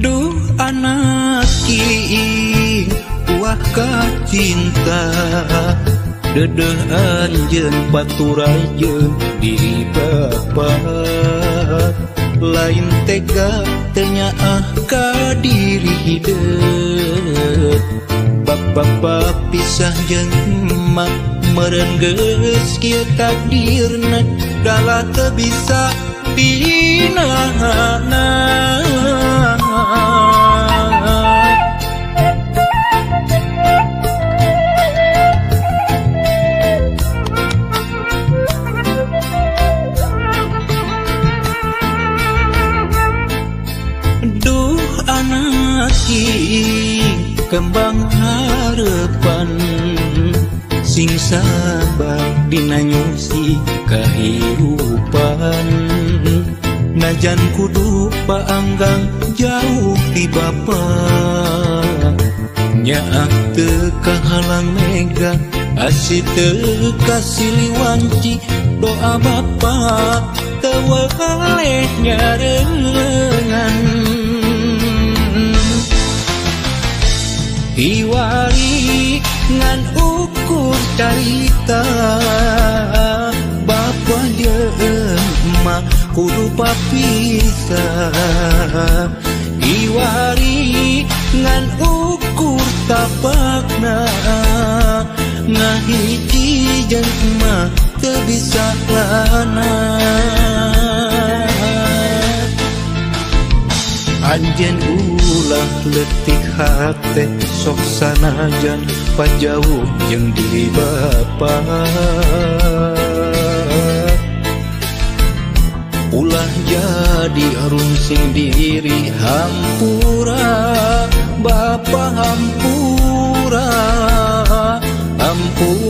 Duh anak kiing buah kacinta dedeh anjeun paturai jeung diri bapa lain tega teu nyaah ka diri hideut bapa pisah jeung emak meureun geus kieu takdirna dalah teu bisa dinahana. Duh anak kembang harapan sing sabar dina nyusi kahirupan najan kudu paanggang jauh ti bapa nyaah teu kahalang mega asih teu kasiliwanci doa bapa teu weleh nyarengan. Iwari ngan ukur carita bapa jeung emak kudu papisah iwari ngan ukur tapakna ngahiji jeung emak teu bisa lana. Anjeun ulah leutik hate sok sanajan pajauh jeung diri bapa ulah jadi rungsing diri hampura bapa hampura hampura.